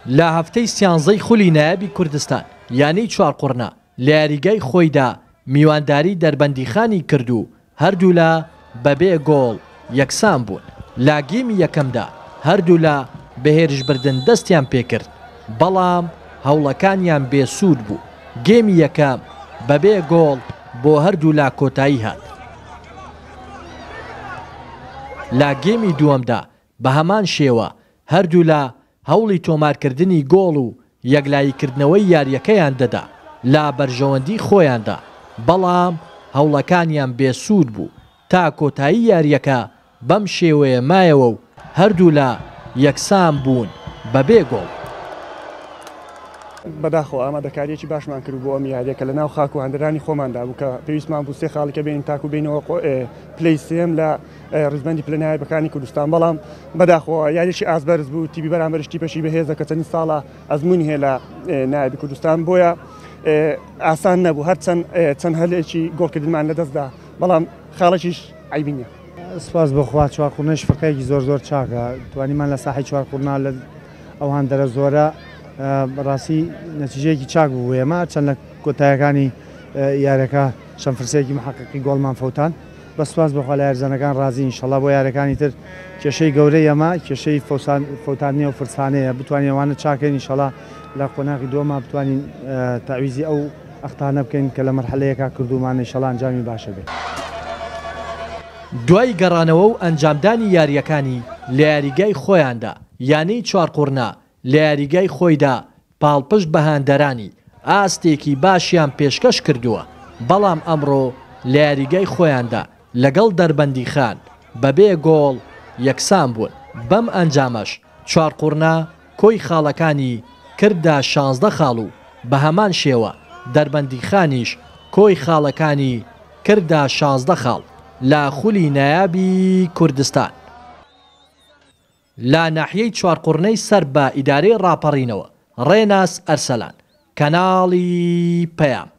لە هەفتەی سیانزەی خولی نایابی کوردستان، یانەی چوارقوڕنە لە یاریگای خۆیدا میوانداری دەربەندیخانی کرد و هەردوولا بەبێ گۆڵ یەکسان بوون، لە گێمی یەکەمدا هەردوولا بە هێرشبردن دەستیان پێکرد، بەڵام هەوڵەکانیان بێ سوود بوو، گێمی یەکەم بەبێ گۆڵ بۆ هەردوولا کۆتایی هات. لە گێمی دووەمدا بەهەمان شێوە هەردوولا هەوڵی تۆمارکردنی گۆڵ و یەکلاییکردنەوەی یارییەکەیان دەدا لە بەرژەوەندی خۆیاندا، بەڵام هەوڵەکانیان بێسوود بوو، تا کۆتایی یارییەکە بەم شێوەیە مایەوە و هەردوولا یەکسان بوون بەبێ گۆڵ. بەداخەوە ئامادەکارییەکی باشمان کرد بۆ ئەم یارییە کە لەناو خاک و هەندەرانی خۆماندا بوو کە پێویستمان بوو سێ خاڵیکە بێنین تاکو بێینەوە پلەی سێیەم لە ڕیزبەندی پلە نایابەکانی کوردستان بەڵام بەداخەوە یاریی ئاست بەرز بوو تیپی بەرامبەرش تیپەکی بەهێزە کە چەندین ساڵە ئەزموونی هەیە لە نایابی کوردستان بۆیە ئاسان نەبوو هەرچەند چەند هەلێکی گۆڵکردنمان لەدەستدا بەڵام خاڵێکیش عەیبی نییە. سوپاس بۆ خوا چوارقوڕنەیش فرقەیەکی زۆر زۆر چاکە توانیمان لە ساحەی چوارقوڕنە لە ئەو هاندەرە زۆرە بەڕاستی نەتیجەیەکی چاک بوو بۆ ئێمە چەند لە کۆتایەکانی یارەکە چەند فرسەیەکی محققی گۆڵمان فەوتان بەس سوپاس بۆ خوا لە یارزانەکان ڕازین ئینشەڵا بۆ یارەکانی تر کێشەی گەورەی ئەمە کێشەی فەوسان فەوتاندنی ئەو فرسانەیە بتوانین ئەوانە چاکەین ئینشەڵا لە قۆناغی دووەما بتوانین تەعویزی ئەو ئەختانە بکەین کە لە مەرحەلە یەکا کردوومانە ئیشەڵا ئەنجامی باشە بێ. دوای گەڕانەوە و ئەنجامدانی یارییەکانی لە یاریگای خۆیاندا، یانەی چوارقوڕنە لە یاریگای خۆیدا پاڵپشت بە هاندەرانی، ئاستێکی باشیان پێشکەش کردووە، بەڵام ئەمڕۆ لە یاریگای خۆیاندا لەگەڵ دەربەندیخان بەبێ گۆڵ یەکسان بوون، بەم ئەنجامەش چوارقوڕنە کۆی خاڵەکانی کردە 16 خاڵ و بەهەمان شێوە دەربەندیخانیش کۆی خاڵەکانی کردە 16 خاڵ لە خولی نایابی کوردستان. لە ناحیەی چوارقوڕنەی سەر بە ئیدارەی ڕاپەڕینەوە، ڕێناس ئەرسەلان، کەناڵی پەیام.